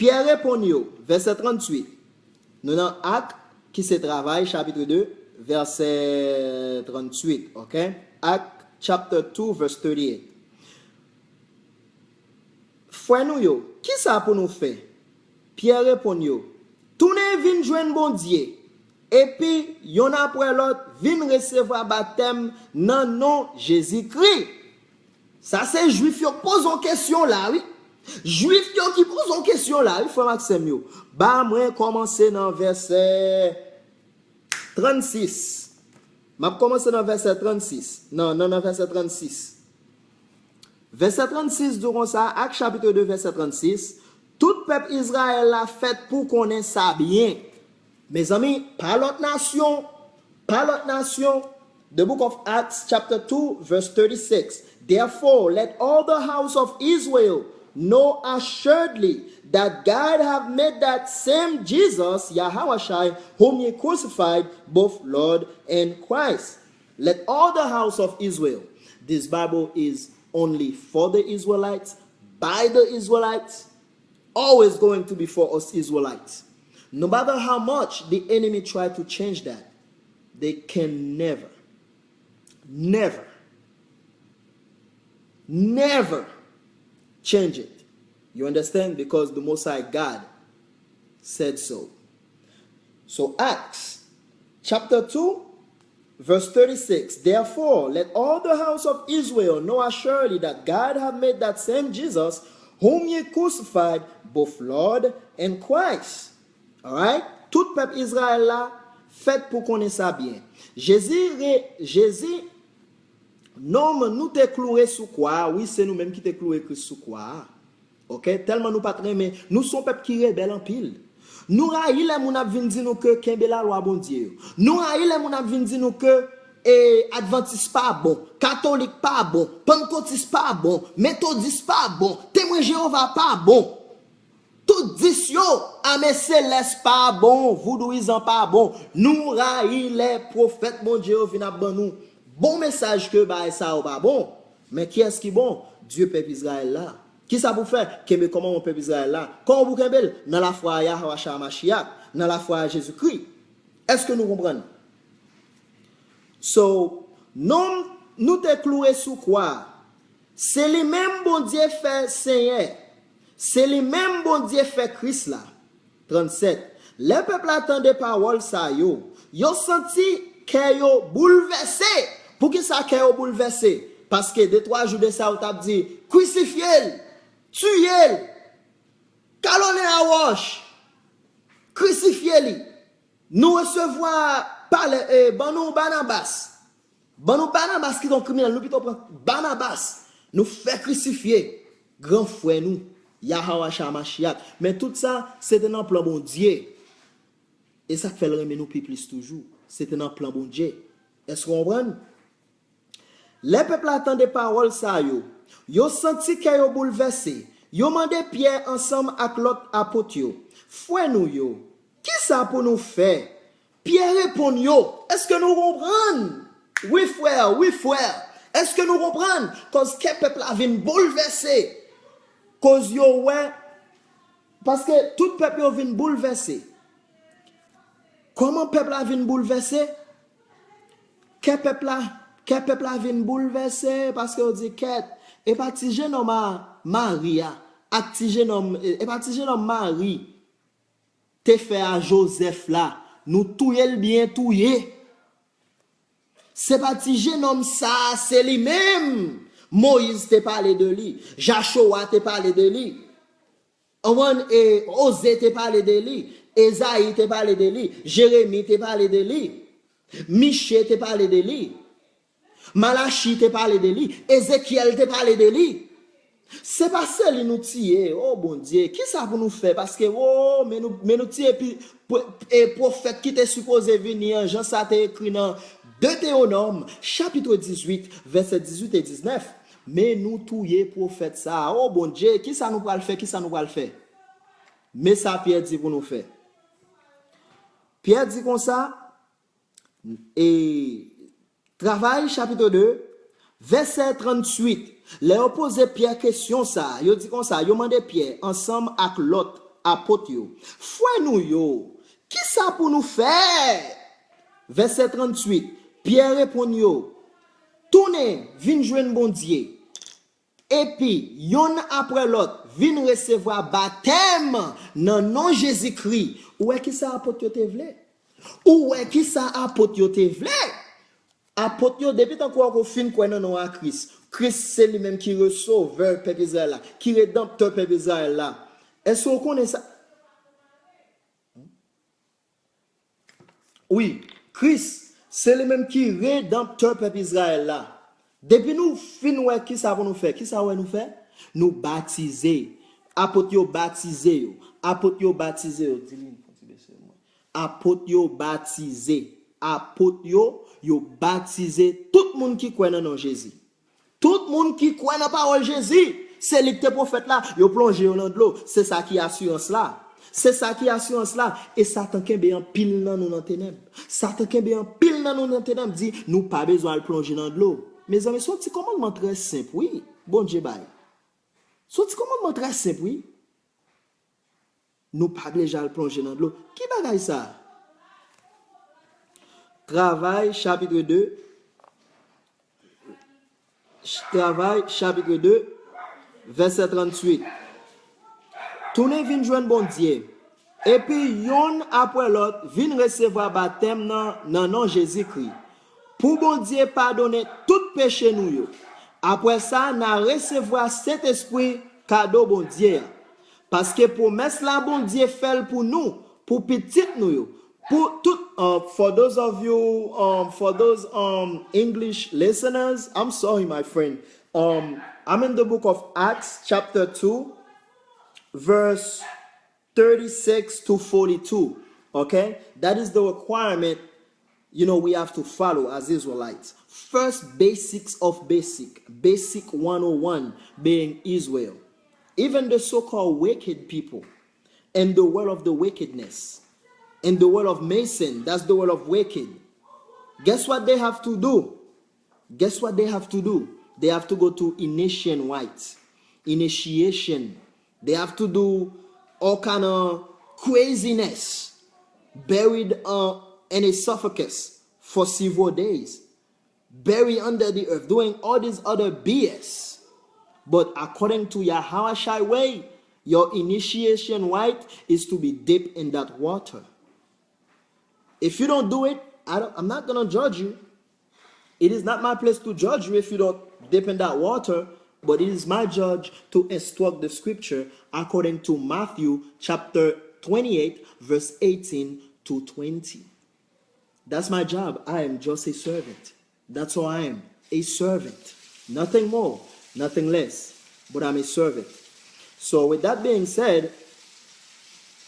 Pyè reponn yo, vèsè tranntuit. Nou nan Ak, ki se Travay, chapit de, vèsè tranntuit, oke? Ak chapter two, verse thirty-eight. Frè nou yo, kisa pou nou fè? Pyè reponn yo, tounen vin jwenn Bondye, epi yonn apre lòt vin resevwa batèm nan non Jezikri. Sa se Jwif yo k poze w kesyon la, wi. Jwif yo ki poze w kesyon la, wi, frè m ak sè m yo. Ba mwen kòmanse nan vèsè trannsis. M ap kòmanse nan vèsè trannsis. Nan, nan, nan vèsè trannsis. Vèsè trannsis di konsa, Ak chapit de, vèsè trannsis, Tout pèp Izrayèl la fèt pou konnen sa byen. Mezanmi, pa lòt nasyon, pa lòt nasyon. The book of Acts, chapter two, verse thirty-six. Therefore, let all the house of Israel know assuredly that God have made that same Jesus, Yahawashai, whom ye crucified, both Lord and Christ. Let all the house of Israel. This Bible is only for the Israelites, by the Israelites, always going to be for us Israelites. No matter how much the enemy try to change that, they can never, never, never change it. You understand? Because the Most High God said so. So Acts chapter two, verse thirty-six. Therefore, let all the house of Israel know assuredly that God hath made that same Jesus, whom ye crucified, both Lord and Christ. Alright? Tout pèp Izrayèl la fèt pou konnen sa byen. Jezi, re, Jezi, nonm nou te kloure sou kwa a, wi, se nou menm ki te kloure Kris sou kwa a. Ok? Tèlman nou pa t renmen, nou se yon pèp ki rebèl anpil. Nou rayi lè moun ap vin di nou ke kenbe lalwa Bondye yo. Nou rayi lè moun ap vin di nou ke e, advantis pa bon, katolik pa bon, pannkotis pa bon, metodis pa bon, temwen Jewova pa bon. Tout dis yo, ame selès pa bon, voudouyizan pa bon. Nou rayi lè pwofèt Bondye yo vin ap ban nou bon mesaj ke bagay sa yo pa bon. Men kiyès ki bon? Dye pèp Izrayèl la. Kisa pou fè? Kenbe kòmandman pèp Izrayèl la. Kòman pou kenbe l? Nan lafwa a Yahawashai Mashiach, nan lafwa a Jezikri. Èske nou konprann? So, nonm nou te kloure sou kwa a, se li menm Bondye fè Senyè. Se li menm Bondye fè Kris la. Trannsèt. Lè pèp la tande pawòl sa yo, yo santi kè yo boulvèse. Poukisa kè yo boulvèse? Paske de twa jou de sa, yo t ap di, "Krisifye l! Tiye l! Kalonnen a wòch! Krisifye li!" Nou resevwa palè, e, ban nou Banabas. Ban nou Banabas ki t on kriminèl, nou pito pran Banabas. Nou fè krisifye gran frè nou, Yahawashai Mashiach. Men tout sa, se te nan plan Bondye. E sa k fè l renmen nou pi plis toujou. Se te nan plan Bondye. Èske w konprann? Lè pèp la tande pawòl sa yo, yo santi kè yo boulvèse. Yo mande Pyè ansanm ak lòt apot yo, "Frè nou yo, kisa pou nou fè?" Pyè reponn yo, èske nou konprann? Wi, frè, wi, frè. Èske nou konprann? Kòz kè pèp la vin boulvèse. Kòz yo wè, paske tout pèp yo vin boulvèse. Kòman pèp la vin boulvèse? Kè pèp la, kè pèp la vin boulvèse paske yo di, "Kèt, e pa ti jennonm a Mari a, ak ti jennonm, e pa ti jennonm Mari te fè a Jozèf la, nou touye l byen touye. Se pa ti jennonm sa a, se li menm Moyiz te pale de li, Jachowa te pale de li." Anprann, e, Oze te pale de li, Ezayi te pale de li, Jeremi te pale de li, Miche te pale de li, Malachi te pale de li, Ezekyèl te pale de li. Se pa se li nou tiye, o Bondye, kisa pou nou fè? Paske, o, men nou, men nou tiye pi, pwo-, e, pwofèt ki te sipoze vini an, jan sa te ekri nan Detewonòm, chapit dizuit, vèsè dizuit e diznèf. Men nou touye pwofèt sa a. O Bondye, kisa nou pral fè? Kisa nou pral fè? Men sa Pyè di pou nou fè. Pyè di konsa, e Travay, chapit de, vèsè tranntuit. Lè yo poze Pyè kesyon sa a, yo di konsa, yo mande Pyè ansanm ak lòt apot yo, "Frè nou yo, kisa pou nou fè?" Vèsè tranntuit, Pyè reponn yo, "Tounen, vin jwenn Bondye, epi yonn apre lòt vin resevwa batèm nan non Jezikri." Ou wè kisa apot yo te vle? Ou wè kisa apot yo te vle? Apot yo, depi tankou w fin kwè nan non a Kris, Kris se li menm ki resovè pèp Izrayèl la, ki redanptè pèp Izrayèl la. Èske w konnen sa? Wi, Kris, se li menm ki redanptè pèp Izrayèl la. Depi nou fin wè kisa pou nou fè, kisa w wè nou fè? Nou batize. Apot yo batize yo. Apot yo batize yo. Di li pou ti bese mwen. Apot yo batize. Apot yo, yo batize tout moun ki kwè nan non Jezi. Tout moun ki kwè nan pawòl Jezi, se li k te pwofèt la, yo plonje yo nan dlo. Se sa ki asirans la. Se sa ki asirans la. E Satan kenbe anpil nan nou nan tenèb. Satan kenbe anpil nan nou nan tenèb, di, nou pa bezwen al plonje nan dlo. Mezanmi, se yon ti kòmandman trè senp, wi, Bondye bay. Se yon ti kòmandman trè senp, wi. Nou pa bezwen al plonje nan dlo. Ki bagay sa? Travay, chapit de, Travay, chapit de, vèsè tranntuit. Tounen vin jwenn Bondye, epi yonn apre lòt vin resevwa batèm nan, nan non Jezikri, pou Bondye padone tout peche nou yo. Apre sa, n a resevwa Sentespri, kado Bondye a. Paske pwomès la Bondye fè l pou nou, pou pitit nou yo, pou tout, uh, for those of you, um, for those, um, English listeners, I'm sorry, my friend. Um, I'm in the book of Acts, chapter two, verse thirty-six to forty-two. Okay? That is the requirement, you know, we have to follow as Israelites. First, basics of basic, basic one oh one, being Israel. Even the so-called wicked people, in the world of the wickedness, in the world of Mason, that's the world of wicked. Guess what they have to do? Guess what they have to do? They have to go to initiation rites, initiation. They have to do all kind of craziness, buried, uh, in a sarcophagus for several days, buried under the earth, doing all this other B S. But according to Yahawashai way, your initiation rite is to be dipped in that water. If you don't do it, I don't, I'm not gonna judge you. It is not my place to judge you if you don't dip in that water, but it is my judge to instruct the scripture according to Matthew chapter twenty-eight, verse eighteen to twenty. That's my job. I am just a servant. That's all I am. A servant. Nothing more, nothing less. But I'm a servant. So, with that being said,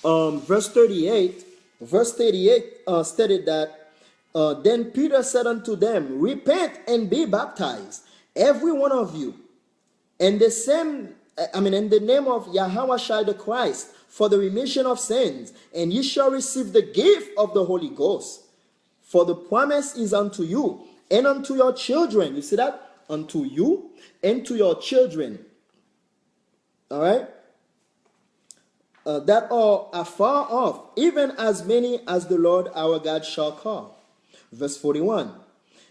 um, verse thirty-eight, verse thirty-eight, uh, stated that, uh, then Peter said unto them, "Repent and be baptized, every one of you, in the same, I mean, in the name of Yahawashai the Christ, for the remission of sins, and ye shall receive the gift of the Holy Ghost. For the promise is unto you and unto your children." You see that? Unto you and to your children. All right? Uh, that are afar off, even as many as the Lord our God shall call. Verse forty-one.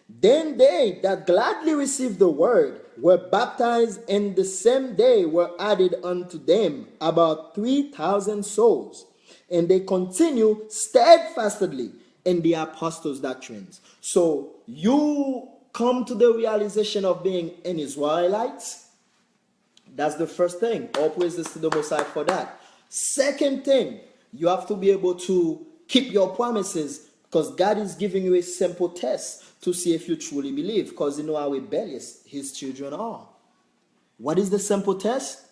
Then they that gladly received the word were baptized, and the same day were added unto them about three thousand souls. And they continue steadfastly in the apostles' doctrines. So you come to the realization of being an Israelite. That's the first thing. All praises to the Most High for that. Second thing, you have to be able to keep your promises, because God is giving you a simple test to see if you truly believe, because you know how rebellious his children are. What is the simple test?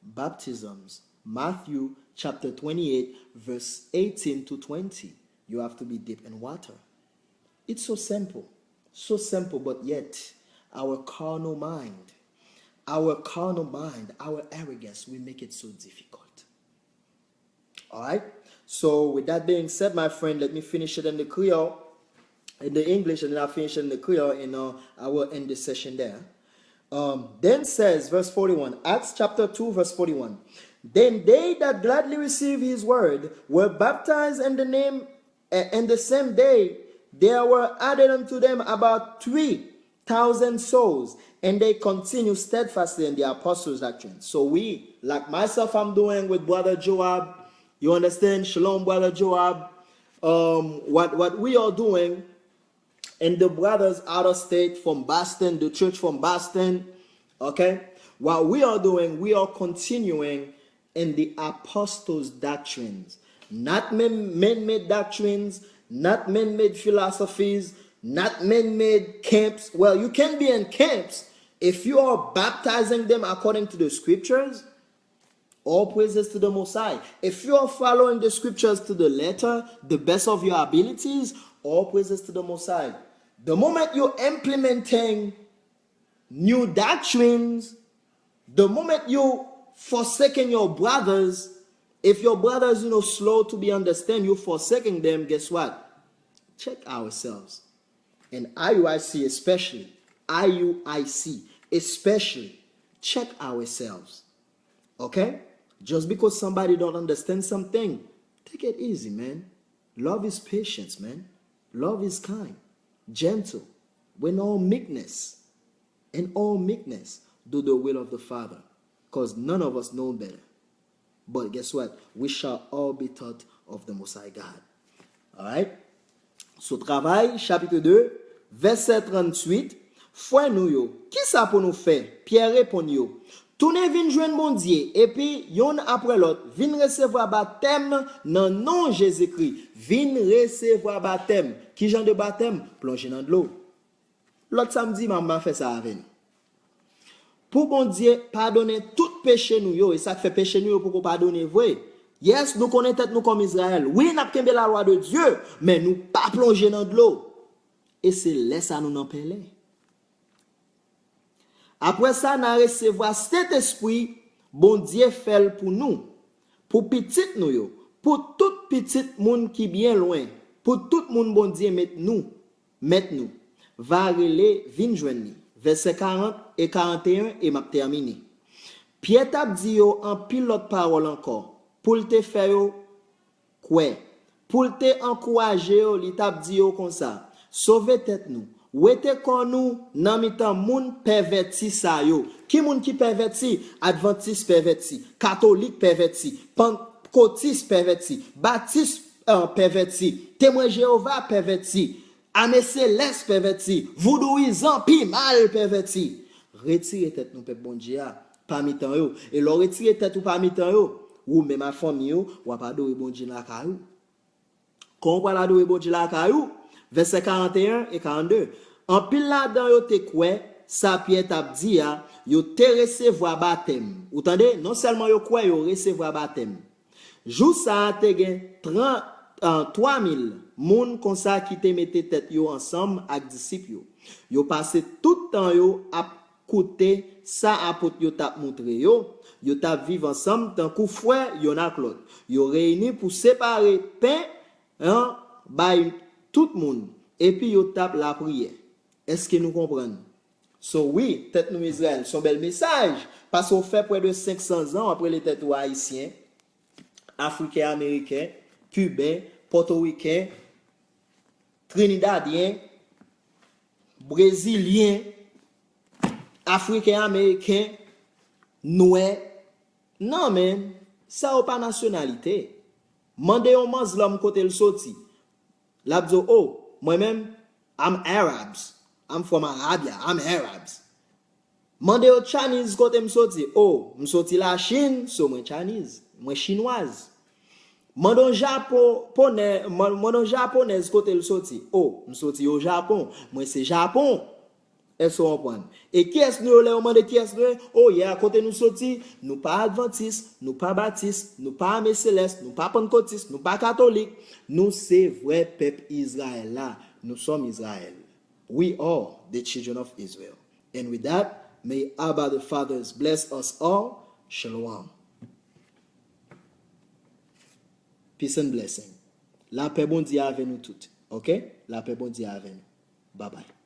Baptisms. Matthew chapter twenty-eight, verse eighteen to twenty. You have to be dipped in water. It's so simple. So simple, but yet our carnal mind, our carnal mind, our arrogance, we make it so difficult. All right? So, with that being said, my friend, let me finish it in the Creole, in the English, and then I'll finish it in the Creole, and, uh, I will end this session there. Um, then says, verse forty-one, Acts chapter two, verse forty-one. Then they that gladly received his word were baptized in the name, a-, and the same day there were added unto them about three thousand souls, and they continue steadfastly in the apostles' doctrine. So we, like myself, I'm doing with Brother Joab, you understand? Shalom, Brother Joab. Um, what, what we are doing, and the brothers out of state from Boston, the church from Boston, okay? What we are doing, we are continuing in the apostles' doctrines. Not man, man-made doctrines, not man-made philosophies, not man-made camps. Well, you can be in camps if you are baptizing them according to the scriptures. All praises to the Most High. If you are following the scriptures to the letter, the best of your abilities, all praises to the Most High. The moment you're implementing new doctrines, the moment you forsaking your brothers, if your brothers, you know, slow to be understand, you forsaking them, guess what? Check ourselves. And I U I C especially, I U I C especially, check ourselves. Okay? Just because somebody don't understand something, take it easy, man. Love is patience, man. Love is kind, gentle, with all meekness. In all meekness, do the will of the Father, because none of us know better. But guess what? We shall all be taught of the Most High God. Alright? So, Travay, chapit de, vèsè tranntuit. Frè nou yo, kisa pou nou fè? Pyè reponn yo, tounen vin jwenn Bondye, epi, yonn apre lòt, vin resevwa batèm nan non Jezikri. Vin resevwa batèm. Ki jan de batèm? Plonje nan dlo. Lòt samdi, m a, m a fè sa avè nou. Pou Bondye padonnen tout peche nou yo, e sa k fè peche nou yo poko padone vre. Yes, nou konnen tèt nou kòm Izrayèl. Wi, n ap kenbe lalwa de Dye, men nou pa plonje nan dlo. E se lè sa nou nan pèlen. Apre sa, n a resevwa Sentespri, Bondye fè l pou nou, pou pitit nou yo, pou tout pitit moun ki byen lwen, pou tout moun Bondye met nou, met nou, va rele vin jwenn li. Vèsè karant e karanteyen, e m ap tèmine. Pyè t ap di yo anpil lòt pawòl ankò, pou l te fè yo kwè. Pou l te ankouraje yo, li t ap di yo konsa, sove tèt nou, wete kò nou nan mitan moun pèvèti sa yo. Ki moun ki pèvèti? Advantis pèvèti, katolik pèvèti, pantkotis pèvèti, batis, eh, pèvèti, temwen Jewova pèvèti, ame selès pèvèti, voudouyizan pi mal pèvèti. Retire tèt nou, pèp Bondye a, pa mitan yo. E lè w retire tèt ou pa mitan yo, ou menm ak fanmi yo, w ap adore Bondye lakay ou. Kòman w pral adore Bondye lakay ou? Vèsè karanteyen e karannde. Anpil ladan yo te kwè sa Pyè t ap di a, yo te resevwa batèm. Ou tande? Non sèlman yo kwè, yo resevwa batèm. Jou sa a te gen tran, ah, twa mil moun konsa ki te mete tèt yo ansanm ak disip yo. Yo pase tout tan yo ap koute sa apot yo t ap moutre yo. Yo t ap viv ansanm tankou frè yonn ak lòt. Yo reyini pou separe pen an bay tout moun, epi yo t ap lapriyè. Èske nou konprann? So, wi, tèt nou Izrayèl, se yon bèl mesaj, paske w fè pwè de senk san zan, w ap rele tèt ou Ayisyen, Afriken Ameriken, Kiben, Pòtoriken, Trinidadyen, Brezilyen, Afriken Ameriken, Nwè. Non, men, sa yo pa nasyonalite. Mande yon manzlòm kote l soti. L ap di w, oh, mwen menm, I'm Arabs. I'm from Arabia. I'm Arabs. Mande yo Chinese kote m soti. Oh, m soti Lachin, so mwen Chinese. Mwen chinwaz. Mande yon Japo-, ponè-, man-, mande yon Japonèz kote l soti. Oh, m soti o Japon. Mwen se Japon. Èske w konprann? E kiyès nou yo lè yo mande kiyès nou ye? Oh, yeah, kote nou soti? Nou pa advantis, nou pa batis, nou pa ame selès, nou pa pantkotis, nou pa katolik. Nou se vrè pèp Izrayèl la. Nous sommes Israël. We are the children of Israel. And with that, may Abba the Fathers bless us all. Shalom. Peace and blessing. Lapè Bondye avè nou tout. Ok? Lapè Bondye avè nou. Bye bye.